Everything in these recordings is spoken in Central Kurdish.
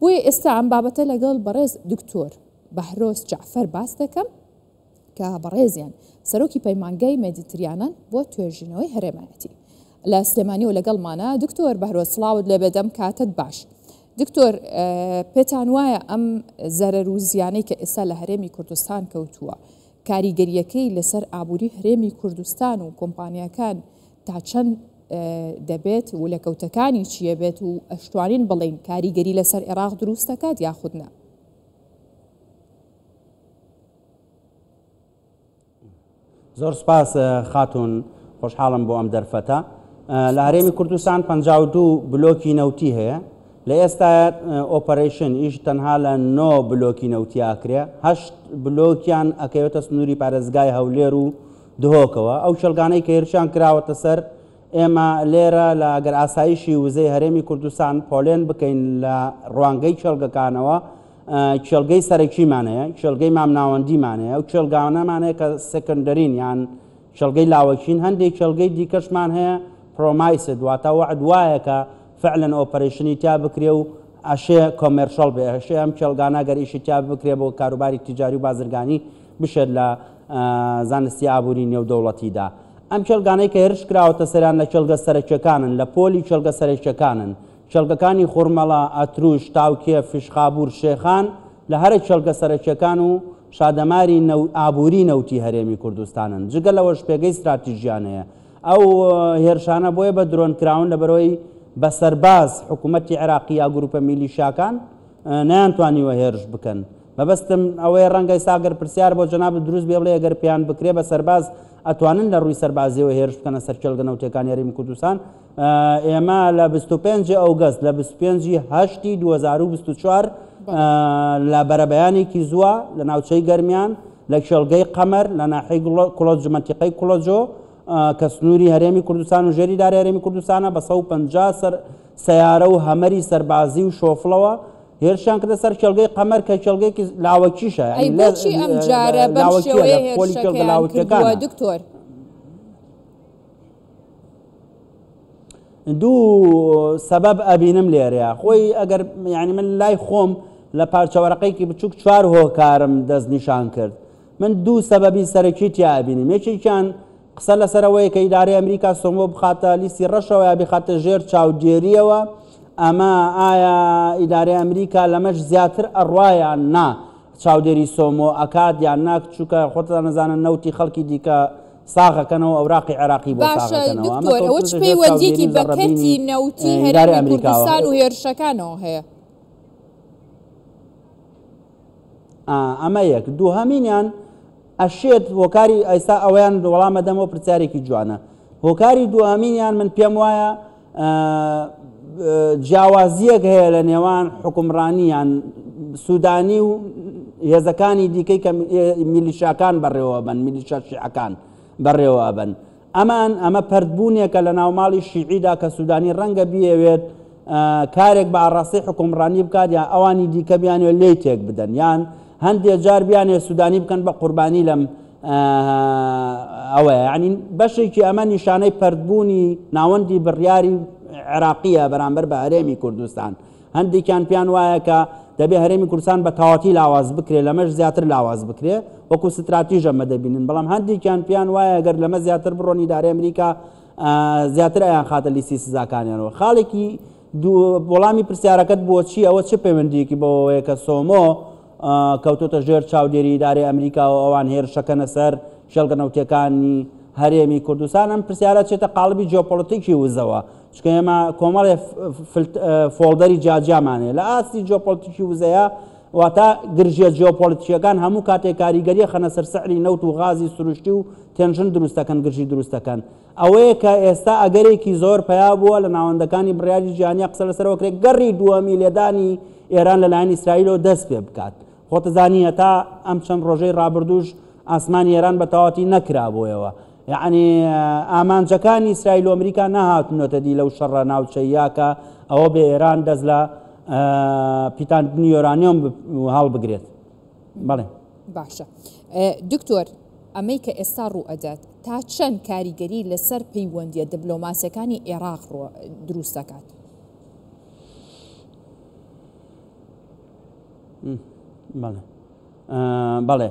بۆیە ئێستا ئەم بابەتە لەگەڵ بەڕێز دکتۆر بەهرۆز جەعفەر باس دەکەم کە بەڕێزیان سەرۆکی پەیمانگای مێدیتریانەن بۆ توێژینەوەی هەرێمایەتی لە سلێمانی و لەگەڵمانە. دکتۆر بەهرۆز سڵاوت لێبێت ئەم کاتەت باش. دکتۆر پێتان وایە ئەم زەرەر و زیانەی کە ئێستا لە هەرێمی کوردستان کەوتووە کاریگەریەکەی لەسەر ئابووری هەرێمی کوردستان و کۆمپانیاکان تا چەند دەبێت و لەکەوتەکانی چییە بێت و ئەشتوانین بڵێین کاریگەری لەسەر عێراق دروست دەکات یاخود نا؟ زۆر سپاس خاتون خۆشحاڵم بۆ ئەم دەرفەتە. لە هەرێمی کوردستان 52 بلۆکی نەوتی هەیە لە ئێستا operation ئیش تەنها لە نۆ بلۆکی نەوتی ئاکرێ هەشت بلۆکیان ئەکەوێتە سنووری پارێزگای هەولێر و دهۆکەوە، ئەو کێڵگانەی کە هێرشیان کراوەتە سەر، ئێمە لێرە لە ئەگەر ئاسایشی وزەی هەرێمی کوردستان پۆلێن بکەین لە ڕوانگەی کێڵگەکانەوە، کێڵگەی سەرەکیمان هەیە، کێڵگەی مامناوەندیمان هەیە، ئەو کێڵگانەمان هەیە کە secondary ن یان کێڵگەی لاوەکین، هەندێک کێڵگەی دیکەشمان هەیە promised واتە وەعد وایە کە فعلەن operation ی تیا بکرێ و ئەشێ commercial بێ، ئەشێ ئەم کێڵگانە گەر ئیشی تیا بکرێ بۆ کاروباری تیجاری و بازرگانی بشێت لە زانستی ئابووری نێودەوڵەتیدا. ئەم کێڵگانەی کە هێرش کراوەتە سەریان لە کێڵگە سەرەکیەکانن، لە پۆلی کێڵگە سەرەکیەکانن. کێڵگەکانی خورمەڵە، ئەتروش، تاوکێ، فیشخابوور، شێخان لە هەرە کێڵگە سەرەکیەکان و شادەماری ئابووری نەوتی هەرێمی کوردستانن. جگە لەوەش پێگەی ستراتیژیان هەیە. ئەو هێرشانە بۆیە بە درۆن کراون لەبەرئەوەی بە سەرباز حکوومەتی عێراقی یا گرووپە میلیشیاکان نەیانتوانیوە هێرش بکەن. مەبەستم ئەوەیە ڕەنگە ئیستا گەر پرسیار بۆ جەنابت دروست بێ بڵێ گەر پێیان بکرێ بە سەرباز ئەتوانن لە ڕووی سەربازیەوە هێرش بکەنە سەر کێڵگە نەوتیەکانی هەرێمی کوردستان ئێمە لە 25 ئەوگەست لە 25 هەشتی 2024 لە بەرەبەیانێکی زووە لە ناوچەی گەرمیان لە کێڵگەی قەمەر لە ناحیەی کوڵەجۆ مەنتیقەی کوڵەجۆ کە سنووری هەرێمی کوردستان و ژێری داری هەرێمی کوردستانە بە 150 سەر سەیارە و هەمەری سەربازی و شۆفڵەوە هێرشیان کردە سەر کێڵگەی قەمەر کە کێڵگەیەکی لاوەکیشە ئەی بۆچی ئەم جارە بەم شێوەیە هێرشەکەیان کردووە دکتۆر؟ دوو سەبەب ئەبینم لێرەیە خۆی ئەگەر یعنی من لای خۆم لە پارچە وەرەقەیەکی بچووک چوار هۆکارم دەستنیشان کرد من دوو سەبەبی سەرەکی تیا ئەبینم یەکێکیان قسە لەسەر ئەوەیە کە ئیدارەی ئەمریکا سۆمۆ بخاتە لیستی ڕەشەوە یا بیخاتە ژێر چاودێریەوە ئەمە ئایا ئیدارەی ئەمریکا لەمەش زیاتر ئەڕوا یان نا چاودێری سۆمۆ ئەکات یان نا چونکە خۆتان نەزانن نەوتی خەڵکی دیکە ساغەکەنەوە ئەوراقی عێراقی بۆ باشە ساغەکەنەوە ئەمە دکتۆر ئەوە چ کەوتووەتە ژێر چاودێری پەیوەندیەکی و بە زەڕەبینی کەرتی نەوتی ئیدارەی هەرێمی ئەمریکاوە کوردستان و هێرشەکانەوە هەیە؟ ئەمە یەک دووهەمینیان ئەشێت هۆکاری ئێستا ئەوەیان وەڵام ئەدەمەوە پرسیارێکی جوانە هۆکاری دووهەمینیان من پێم وایە جیاوازیەک هەیە لە نێوان حکومڕانیان سوودانی و هێزەکانی دیکەی کە میلیشاکان بەڕێوە بن میلیشا شیعەکان بەڕێوە بن ئەمان ئەمە پەرتبوونێکە لە ناوماڵی شیعیدا کە سوودانی ڕەنگە بیەوێت کارێک بە ئاڕاستەی حوکمڕانی بکات یان ئەوانی دیکە بیانەوێت لێی تێک بدەن یان هەندێ جار بیانەوێت سوودانی بکەن بە قوربانی لەم ئەوەیە یعنی بەشێکی ئەمە نیشانەی پەرتبوونی ناوەندی بڕیاری عێراقیە بەرامبەر بە هەرێمی کوردستان. هەندێکیان پێیان وایە کە دەبێ هەرێمی کوردستان بە تەواوەتی لاواز بکرێ، لەمەش زیاتر لاواز بکرێ، وەکو ستراتیژ ئەمە دەبینن، بەڵام هەندێکیان پێیان وایە گەر لەمە زیاتر بڕۆن ئیدارەی ئەمریکا زیاتر ئەیانخاتە لیستی سزاکانیانەوە. خاڵێکی دوو وەڵامی پرسیارەکەت بۆچی ئەوە چ پەیوەندییەکی بەوەیە کە سۆمۆ کەوتۆتە ژێر چاودێری ئیدارەی ئەمریکا و ئەوان هێرشەکەنە سەر کێڵگە نەوتیەکانی هەرێمی کوردستان ئەم پرسیارە چێتە قاڵبی جیۆپۆلەتیکی وزەوە چونکە ئێمە کۆمەڵێ folder ی جیاجیامان هەیە لە ئاستی جیۆپۆلەتیکی وزەیە واتە گرژیە جیۆپۆلەتیکیەکان هەموو کاتێک کاریگەری خەنە سەر سعری نەوت و غازی سروشتی و tension دروست دەکەن گرژی دروست دەکەن ئەوەیە کە ئێستا ئەگەرێکی زۆر پەیا بووە لە ناوەندەکانی بڕیاری جیهانیە قسە لەسەرەوە کرێت گەڕی دووەمی لێدانی ئێران لەلایەن ئیسرائیلەوە دەست پێ بکات. خۆتەزانی هەتا ئەم چەند ڕۆژەی ڕابردووش ئاسمانی ئێران بە تەواوەتی نەکرابوویەوە. یەعنی ئامانجەکانی ئیسرائیل و ئەمریکا نەهاتوونەتە دی لەو شەڕە ناوچەییە کە ئەوە بێ ئێران دەست لە پیتاندنی یۆرانیۆم هەڵبگرێت. بەڵێ. باشە دکتۆر ئەمەی کە ئێستا ڕوو ئەدات تا چەند کاریگەری لەسەر پەیوەندیە دبلۆماسیەکانی ئێراق دروست دەکات؟ بەڵێ بەڵێ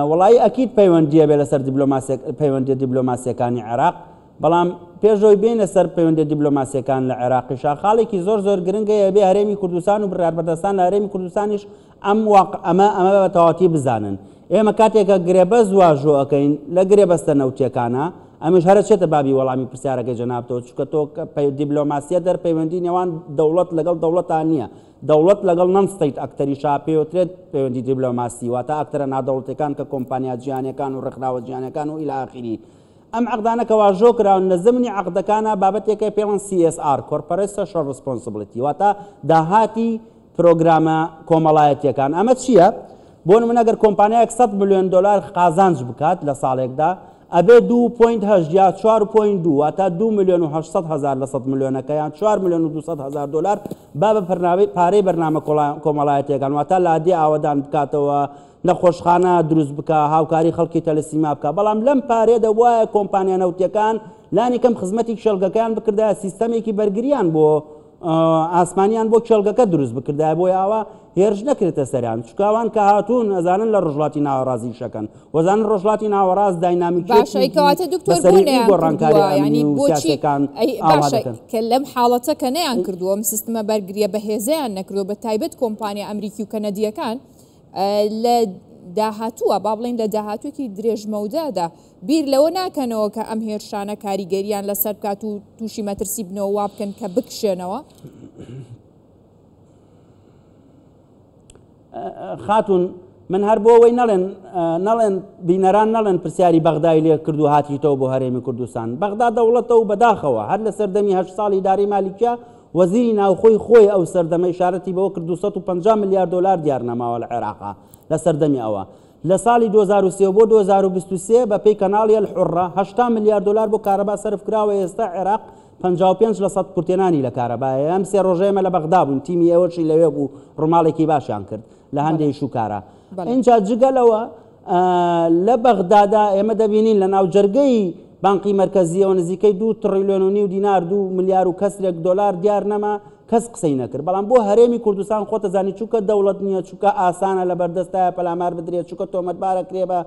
وەڵایی ئەکید پەیوەندیە بێ لەسەر دیبلۆماسێک پەیوەندیە دیبلۆماسیەکانی عێراق بەڵام پێشەوەی بێنە سەر پەیوەندیە دیبلۆماسیەکان لە عێراقیشا خاڵێکی زۆر زۆر گرنگەیە بێ هەرێمی کوردستان و بڕیاربەدەستان لە هەرێمی کوردستانیش ئەم واق ئەمە ئەمە بە تەواتی بزانن ئێمە کاتێکە گرێبەست واژۆ ئەکەین لە گرێبەستە نەوتیەکانە ئەمیش هەرە چێتە بابی وەڵامی پرسیارەکەی جەنابتەوە چونکە تۆ دیبلۆماسیە دەر پەیوەندی نێوان دەوڵەت لەگەڵ دەوڵەتا نییە دەوڵەت لەگەڵ non state actor یشا پێوترێت پەیوەندی دیبلۆماسی واتە ئەکتەرە نادەوڵەتیەکان کە کۆمپانیا جیهانیەکان و ڕێکخراوە جیهانیەکان و الی آخری ئەم عەقدانە کە واژۆ کراون لە زمنی عەقدەکانا بابەتێک هەیە پێڵێن CSR Corporate Social Responsibility واتە داهاتی پرۆگرامە کۆمەڵایەتیەکان ئەمە چییە؟ بۆ نمونە گەر کۆمپانیایەک 100 ملیۆن دۆلار قازانج بکات لە ساڵێکدا ئەبێ 2.8 یا 4.2 واتە 2 ملیۆن و 800 هەزار لە 100 ملیۆنەکە یان 4 ملیۆن و 200 هەزار دۆلار با بە پارەی بەرنامە کۆمەڵایەتیەکان واتە لادێ ئاوەدان بکاتەوە نەخۆشخانە دروست بکا هاوکاری خەڵکی تەلەسیما بکا بەڵام لەم پارەیە دەبوایە کۆمپانیا نەوتیەکان لانی کەم خزمەتی کێڵگەکەیان بکردایە سیستەمێکی بەرگریان بۆ ئاسمانیان بۆ کێڵگەکە دروست بکردایە بۆی ئاوا هێرش نەکرێتە سەریان چکاوان کە هاتوون ئەزانن لە ڕۆژهەڵاتی ناوەڕاست ئیشەکەن وەزانن ڕۆژهەڵاتی ناوەڕاست باشە ئەی داینامیکیەتێکی کەواتە بە دکتۆر بۆ سەریعی نەیان گۆڕانکاری کردووە ئەمنی یعنی و بۆچی سیاسیەکان ئەی ئاوا باشە دەکەن. کە لەم حاڵەتە کە نەیان کردووە ئەم سیستمە بەرگریە بەهێزەیان نەکردووە بە تایبەت کۆمپانیا ئەمریکی و کەنەدیەکان لە داهاتووە با بڵێین لە داهاتوویەکی درێژمەودادا بیر لەوە ناکەنەوە کە ئەم هێرشانە کاریگەریان لەسەر بکات و تووشی مەترسی بنەوە وا بکەن کە بکشێنەوە؟ خاتون من هەر بۆ ئەوەی نەڵێن نەڵێن بینەران نەڵێن پرسیاری بەغدای لێ کرد و هاتیتەوە بۆ هەرێمی کوردستان بەغدا دەوڵەتە و بەداخەوە هەر لە سەردەمی هەشت ساڵی داری مالیکیا وەزیری ناوخۆی خۆی ئەو سەردەمە ئیشارەتی بەوە کرد 250 ملیار دۆلار دیار نەماوە لە عێراقا لە سەردەمی ئەوە لە ساڵی 2003 بۆ 2023 بە پێی کەناڵی الحرە 80 ملیار دۆلار بۆ کارەبا سەرف کراوە ئێستا عێراق 55 لە سەد کورتێنانی لە کارەبایە ئەم سێ ڕۆژە ئێمە لە بەغدا بووین تیمی ئێوەشی لەوێ بوو ڕووماڵێکی باشیان کرد لە هەندێک ئیش و کارە ئینجا جگە لەوە لە بەغدادا ئێمە دەبینین لە ناو جەرگەی بانقی مەرکەزیەوە نزیکەی دو تڕیلیۆن و نیو دینار دو ملیار و کەسرێک دۆلار دیار نەما کەس قسەی نەکرد بەڵام بۆ هەرێمی کوردستان خۆتەزانی چونکە دەوڵەت نییە چونکە ئاسانە لە بەردەستایە پەلامار بدرێت چونکە تۆمەتبارە کرێ بە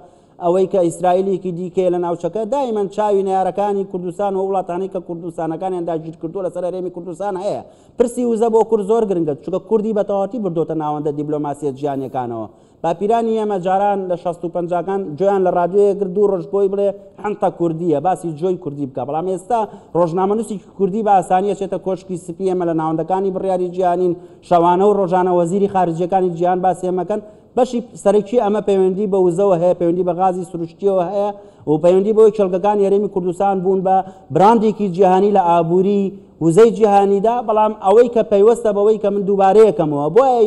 ئەوەی کە ئیسرائیلێکی دیکەیە لە ناوچەکە دایمەن چاوی نەیارەکانی کوردستان و وڵاتانەی کە کوردستانەکانیان داگیرکردووە لەسەر هەرێمی کوردستان هەیە پرسی وزە بۆ کورد زۆر گرنگە چونکە کوردی بە تەواوەتی بردۆتە ناوەندە دیبلۆماسیە جیهانیەکانەوە باپیرانی ئێمە جاران لە شەست و پەنجاکان جۆیان لە ڕادیۆیە گرت دوو ڕۆژ بۆی بڵێ حنتە کوردیە باسی جۆی کوردی بکە بەڵام ئێستا ڕۆژنامەنووسێکی کوردی بە ئاسانی ئەچێتە کۆشکی سپی ئێمە لە ناوەندەکانی بڕیاری جیهانین شەوانە و ڕۆژانە وەزیری خارجیەکانی جیهان باسی ئێمەکەن بەشی سەرەکی ئەمە پەیوەندی بە وزەوە هەیە، پەیوەندی بە غازی سروشتیەوە هەیە و پەیوەندی بەوەی کێڵگەکانی هەرێمی کوردستان بوون بە براندێکی جیهانی لە ئابووری وزەی جیهانیدا، بەڵام ئەوەی کە پەیوەستە بەوەی کە من دووبارەیەکەمەوە بۆیە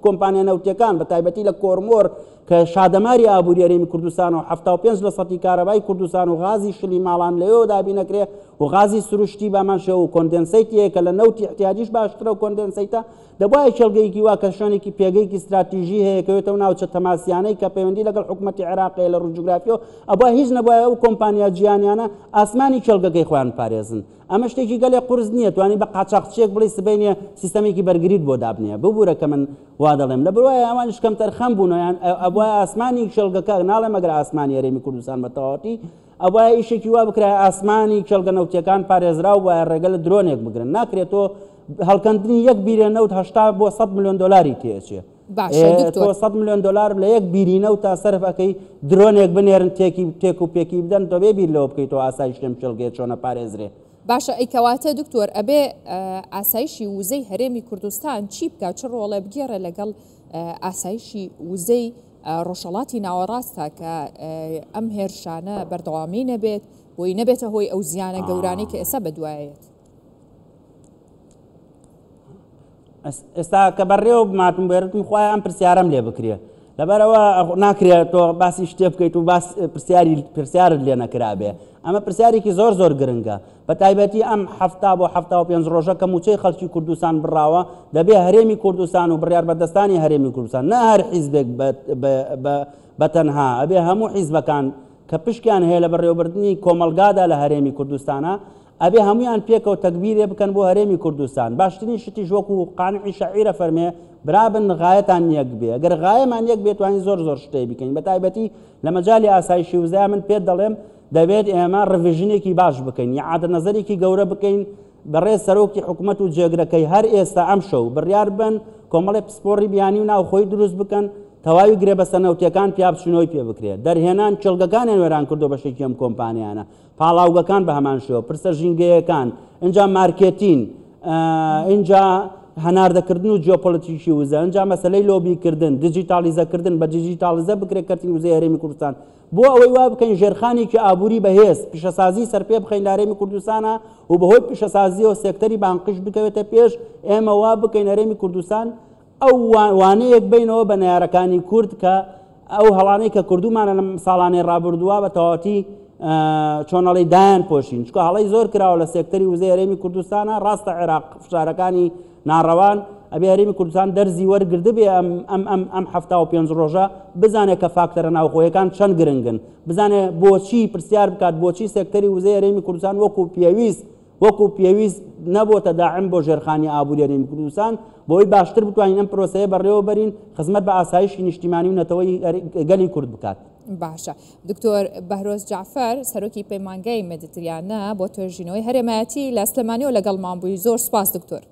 کۆمپانیا نەوتیەکان بە تایبەتی لە کۆرمۆر کە شادەماری ئابووری هەرێمی کوردستان و 75 لە سەتی کارەبای کوردستان و غازی شلی ماڵان لەوێوە دابین ئەکرێ و غازی سروشتی بەمان شێوە و condensate ی هەیە کە لە نەوتی احتیاجیش باشترە و condensate ە دەبوایە کێڵگەیەکی وا کە شوێنێکی پێگەیەکی ستراتیژی هەیە کەوێتە ئەو ناوچە تەماسیانەی کە پەیوەندی لەگەڵ حکومەتی عێراق هەیە لە ڕووی جوگرافیەوە، ئەبوایە هیچ نەبوایە ئەو کۆمپانیا جیهانیانە ئاسمانی کێڵگەکەی خۆیان بپارێزن. ئەمە شتێکی گەلێ قورس نییە توانی بە قاچاخچییەک بڵێی سبەینێ سیستەمێکی بەرگریت بۆ دابنێ. ببورە کە من وا دەڵێم. لەبەروایە ئەوانیش کەمتەرخەم بوون یان ئەبوایە ئاسمانی کێڵگەکە، ناڵێم ئەگەر ئاسمانی هەرێمی کوردستان بە تەواوەتی، ئەبوایە ئیشێکی وا بکرایە ئاسمانی کێڵگە نەوتیەکان پارێزراو بوایە ڕێگە لە درۆنێک بگرن ناکرێت تۆ هەڵکەندنی یەک بیرێ نەوت 80 بۆ 100 ملیۆن دۆلاری تێچێ باشە دکتۆر تۆ 100 ملیۆن دۆلار لە یەک بیری نەوت تا سەرف ئەەکەی درۆنێک بنێرن تێکی تێک و پێکی بدەن تۆ بێ بیر لەوە بکەیتەوە ئاسایش لەم کێڵگەیە چۆنە پارێزرێ. باشە ئەی کەواتە دکتۆر ئەبێ ئاسایشی وزەی هەرێمی کوردستان چی بکا چ ڕۆڵێ بگێڕێ لەگەڵ ئاسایشی وزەی ڕۆژهەڵاتی ناوەڕاستە کە ئەم هێرشانە بەردەوامی نەبێت بۆی نەبێتە هۆی ئەو زیانە گەورانەی کە ئێستا بەدوایەت. ئێستا کە بەڕێوە بماتم بێرتم خوایە ئەم پرسیارەم لێ بکرێ لەبەرەوە ناکرێت تۆ باسی شتێ بکەیت و باس پرسیاری پرسیارت لێ نەکرابێ ئەمە پرسیارێکی زۆر زۆر گرنگە بە تایبەتی ئەم 70 بۆ 75 ڕۆژە کە موچەی خەڵکی کوردستان بڕاوە دەبێ هەرێمی کوردستان و بڕیار بەدەستانی هەرێمی کوردستان نە هەر حیزبێک بە تەنها ئەبێ هەموو حیزبەکان کە پشکیان هەیە لە بەڕێوەبردنی کۆمەڵگادا لە هەرێمی کوردستانە ئەبێ هەموویان پێکەوە تەگبیرێ بکەن بۆ هەرێمی کوردستان. باشترین شتیش وەکو قانعی شەعیر ئەفەرمێ برابن غایەتان یەک بێ. گەر غایەمان یەک بێ توانین زۆر زۆر شتێ بیکەین. بە تایبەتی لە مەجالی ئاسایشی وزەیا من پێت دەڵێم دەبێت ئێمە ڕڤژنێکی باش بکەین، ئیعادە نەزەرێکی گەورە بکەین، بەڕێز سەرۆکی حکومەت و جێگرەکەی هەر ئێستا ئەمشەو بڕیار بەن کۆمەڵێ پسپۆڕی بیانی و ناوخۆیی دروست بکەن تەواوی گرێبەستە نەوتیەکان پیابچوونەوەی پێ بکرێت. دەرهێنان کێڵگەکانیان وێران کردووە بەشێکی ئەم کۆمپانیانە. پاڵاوگەکان بە هەمان شێوە، پرسە ژینگەیەکان، ئینجا مارکێتین، ئینجا هەناردەکردن و جیۆپۆلیتیکی وزە، ئینجا مەسەلەی لۆبیکردن، دیجیتاڵیزەکردن، بە دیجیتاڵیزە بکرێت کەرتی وزەی هەرێمی کوردستان، بۆ ئەوەی وا بکەین ژێرخانێکی ئابووری بەهێز، پیشەسازی سەرپێ بخەین لە هەرێمی کوردستانا و بەهۆی پیشەسازییەوە سێکتەری بانقیش بکەوێتە پێش، ئێمە وا بکەین هەرێمی کوردستان ئەو وانەیەک بەینەوە بە نەیارەکانی کورد کە ئەو هەڵانەی کە کردومانە لەم ساڵانەی ڕابردووە بە تەواوەتی چۆن ئەڵێی دایان پۆشین چونکە هەڵەی زۆر کراوە لە سێکتەری وزەی هەرێمی کوردستانە ڕاستە عێراق فشارەکانی ناڕەوان ئەبێ هەرێمی کوردستان دەرزی وەرگردبێ ئەم ئەم ئەم ئەم 75 ڕۆژە بزانێت کە فاکتەرە ناوخۆیەکان چەند گرنگن بزانێ بۆچی پرسیار بکات بۆچی سێکتەری وزەی هەرێمی کوردستان وەکو پێویست وەکو پێویست نەبۆتە داعم بۆ ژێرخانی ئابووری هەرێمی کوردستان، بۆی باشتر بتوانین ئەم پرۆسەیە بەڕێوە بەرین، خزمەت بە ئاسایشی نیشتیمانی و نەتەوەیی گەلی کورد بکات. باشە. دکتۆر بەهرۆز جەعفەر، سەرۆکی پەیمانگای مێدیتریانە بۆ توێژینەوەی هەرێمایەتی لە سلێمانیەوە لەگەڵمان بووی، زۆر سوپاس دکتۆر.